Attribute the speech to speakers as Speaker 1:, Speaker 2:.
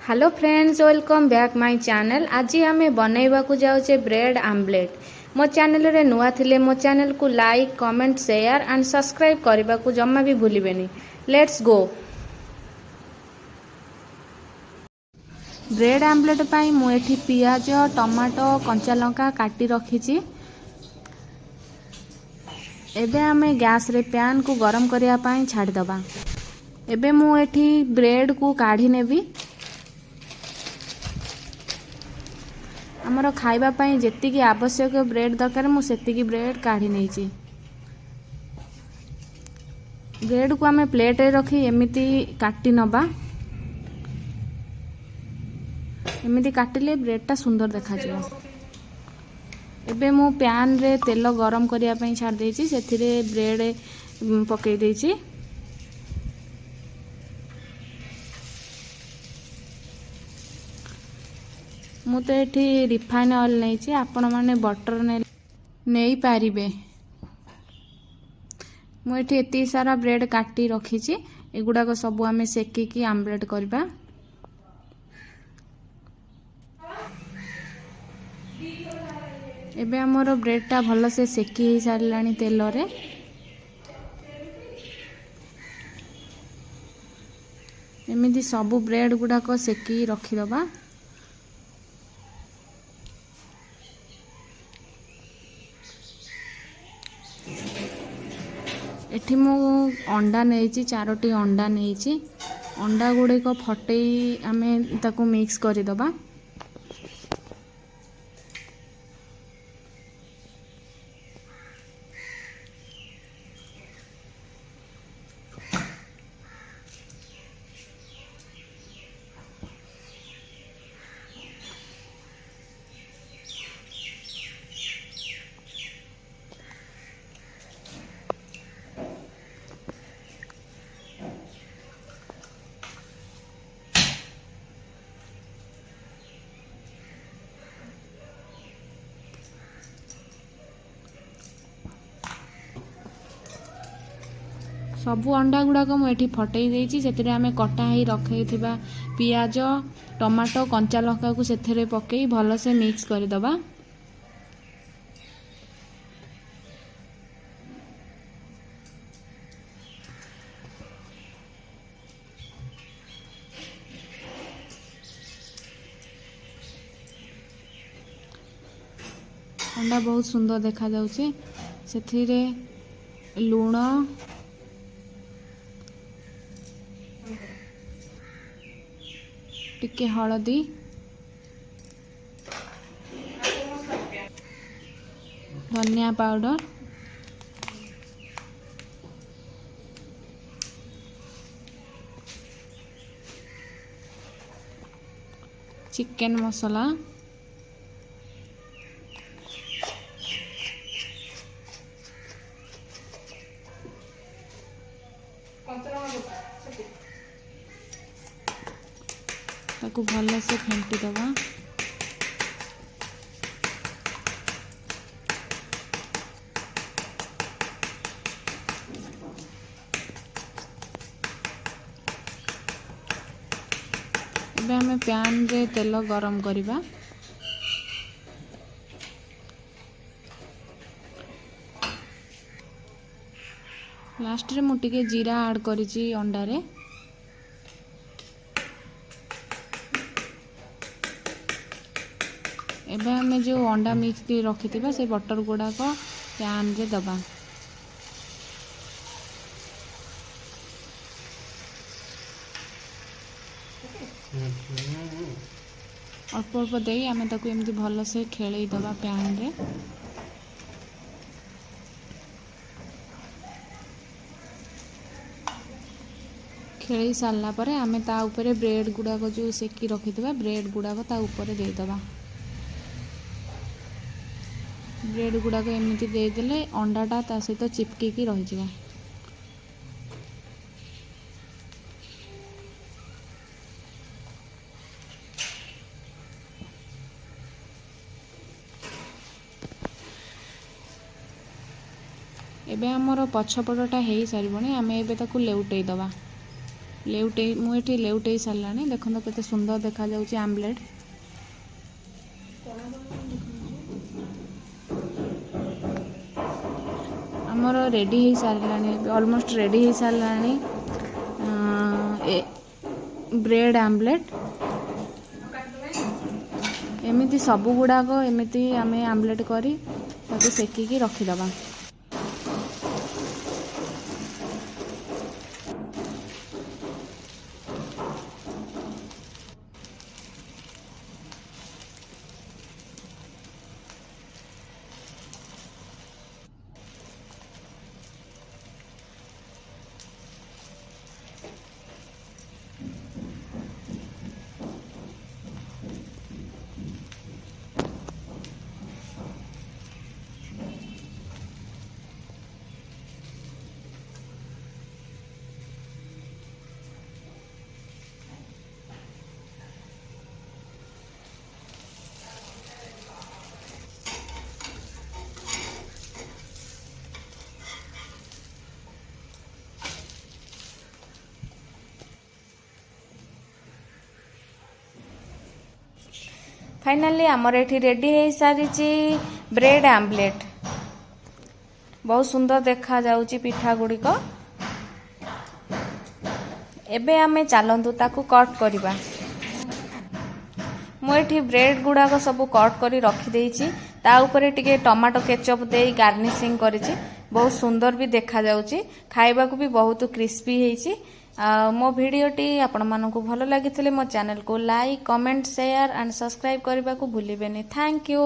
Speaker 1: Hello friends, welcome back my channel. ଆଜି ଆମେ ବନେଇବାକୁ ଯାଉଛେ ବ୍ରେଡ୍ ଆମ୍ଲେଟ୍। ମୋ ଚ୍ୟାନେଲରେ ନୂଆ ଥିଲେ ମୋ ଚ୍ୟାନେଲକୁ like, comment, share and subscribe କରିବାକୁ ଜମା ବି ଭୁଲିବେନି। Let's go. Bread omelette ପାଇଁ ମୁଁ ଏଠି ପିଆଜ, ଟମାଟୋ, କଞ୍ଚା ଲଙ୍କା କାଟି ରଖିଛି। ଏବେ ଆମେ ଗ୍ୟାସରେ ପ୍ୟାନ୍କୁ ଗରମ କରିବା ପାଇଁ ଛାଡ଼ିଦେବା। ଏବେ ମୁଁ ଏଠି ବ୍ରେଡ଼କୁ କାଢ଼ି ନେବି। ଆମର ଖାଇବା ପାଇଁ ଯେତିକି ଆବଶ୍ୟକ ବ୍ରେଡ଼୍ ଦରକାର, ମୁଁ ସେତିକି ବ୍ରେଡ଼୍ କାଢ଼ି ନେଇଛି। ବ୍ରେଡ଼କୁ ଆମେ ପ୍ଲେଟ୍ରେ ରଖି ଏମିତି କାଟି ନେବା। ଏମିତି କାଟିଲେ ବ୍ରେଡ଼ଟା ସୁନ୍ଦର ଦେଖାଯିବ। ଏବେ ମୁଁ ପ୍ୟାନ୍ରେ ତେଲ ଗରମ କରିବା ପାଇଁ ଛାଡ଼ି ଦେଇଛି। ସେଥିରେ ବ୍ରେଡ଼୍ ପକାଇ ଦେଇଛି। ମୁଁ ତ ଏଠି ରିଫାଇନ୍ ଅଏଲ୍ ନେଇଛି, ଆପଣମାନେ ବଟର୍ ନେଇପାରିବେ। ମୁଁ ଏଠି ଏତିକି ସାରା ବ୍ରେଡ଼୍ କାଟି ରଖିଛି। ଏଗୁଡ଼ାକ ସବୁ ଆମେ ସେକିକି ଆମ୍ଲେଟ୍ କରିବା। ଏବେ ଆମର ବ୍ରେଡ଼୍ଟା ଭଲସେ ସେକି ହେଇସାରିଲାଣି ତେଲରେ। ଏମିତି ସବୁ ବ୍ରେଡ଼୍ ଗୁଡ଼ାକ ସେକି ରଖିଦେବା। ଏଠି ମୁଁ ଅଣ୍ଡା ନେଇଛି, ଚାରୋଟି ଅଣ୍ଡା ନେଇଛି। ଅଣ୍ଡା ଗୁଡ଼ିକ ଫଟେଇ ଆମେ ତାକୁ ମିକ୍ସ କରିଦେବା। ସବୁ ଅଣ୍ଡା ଗୁଡ଼ାକ ମୁଁ ଏଠି ଫଟେଇ ଦେଇଛି। ସେଥିରେ ଆମେ କଟା ହେଇ ରଖିଥିବା ପିଆଜ, ଟମାଟୋ, କଞ୍ଚା ଲଙ୍କାକୁ ସେଥିରେ ପକାଇ ଭଲସେ ମିକ୍ସ କରିଦେବା। ଅଣ୍ଡା ବହୁତ ସୁନ୍ଦର ଦେଖାଯାଉଛି। ସେଥିରେ ଲୁଣ, ଟିକେ ହଳଦୀ, ଧନିଆ ପାଉଡ଼ର, ଚିକେନ୍ ମସଲା, ତାକୁ ଭଲସେ ଫେଣ୍ଟି ଦେବା। ଏବେ ଆମେ ପ୍ୟାନ୍ରେ ତେଲ ଗରମ କରିବା। ଲାଷ୍ଟରେ ମୁଁ ଟିକେ ଜିରା ଆଡ଼୍ କରିଛି ଅଣ୍ଡାରେ। ଏବେ ଆମେ ଯେଉଁ ଅଣ୍ଡା ମିକ୍ସ କରି ରଖିଥିବା, ସେ ବଟର୍ ଗୁଡ଼ାକ ପ୍ୟାନ୍ରେ ଦେବା। ଅଳ୍ପ ଅଳ୍ପ ଦେଇ ଆମେ ତାକୁ ଏମିତି ଭଲସେ ଖେଳେଇ ଦେବା ପ୍ୟାନ୍ରେ। ଖେଳେଇ ସାରିଲା ପରେ ଆମେ ତା ଉପରେ ବ୍ରେଡ଼୍ ଗୁଡ଼ାକ, ଯେଉଁ ସେକି ରଖିଥିବା ବ୍ରେଡ଼୍ ଗୁଡ଼ାକ ତା ଉପରେ ଦେଇଦେବା। ବ୍ରେଡ଼୍ ଗୁଡ଼ାକ ଏମିତି ଦେଇଦେଲେ ଅଣ୍ଡାଟା ତା ସହିତ ଚିପକିକି ରହିଯିବ। ଏବେ ଆମର ପଛପଟଟା ହେଇସାରିବଣି। ଆମେ ଏବେ ତାକୁ ଲେଉଟେଇ ଦେବା। ଲେଉଟେଇ ମୁଁ ଏଠି ଲେଉଟେଇ ସାରିଲାଣି। ଦେଖନ୍ତୁ, କେତେ ସୁନ୍ଦର ଦେଖାଯାଉଛି ଆମ୍ଲେଟ୍। ଆମର ରେଡ଼ି ହେଇସାରିଲାଣି, ଅଲମୋଷ୍ଟ ରେଡ଼ି ହେଇସାରିଲାଣି ଏ ବ୍ରେଡ଼୍ ଆମ୍ଲେଟ୍। ଏମିତି ସବୁ ଗୁଡ଼ାକ ଏମିତି ଆମେ ଆମ୍ଲେଟ୍ କରି ତାକୁ ସେକିକି ରଖିଦେବା। ଫାଇନାଲି ଆମର ଏଠି ରେଡ଼ି ହେଇସାରିଛି ବ୍ରେଡ଼୍ ଆମ୍ଲେଟ୍। ବହୁତ ସୁନ୍ଦର ଦେଖାଯାଉଛି ପିଠା ଗୁଡ଼ିକ। ଏବେ ଆମେ ଚାଲନ୍ତୁ ତାକୁ କଟ୍ କରିବା। ମୁଁ ଏଠି ବ୍ରେଡ଼୍ ଗୁଡ଼ାକ ସବୁ କଟ୍ କରି ରଖିଦେଇଛି। ତା ଉପରେ ଟିକେ ଟମାଟୋ କେଚପ୍ ଦେଇ ଗାର୍ନିସିଂ କରିଛି। ବହୁତ ସୁନ୍ଦର ବି ଦେଖାଯାଉଛି, ଖାଇବାକୁ ବି ବହୁତ କ୍ରିସ୍ପି ହେଇଛି। ଆଉ ମୋ ଭିଡ଼ିଓଟି ଆପଣମାନଙ୍କୁ ଭଲ ଲାଗିଥିଲେ ମୋ ଚ୍ୟାନେଲକୁ like, comment, share and subscribe କରିବାକୁ ଭୁଲିବେନି। Thank you.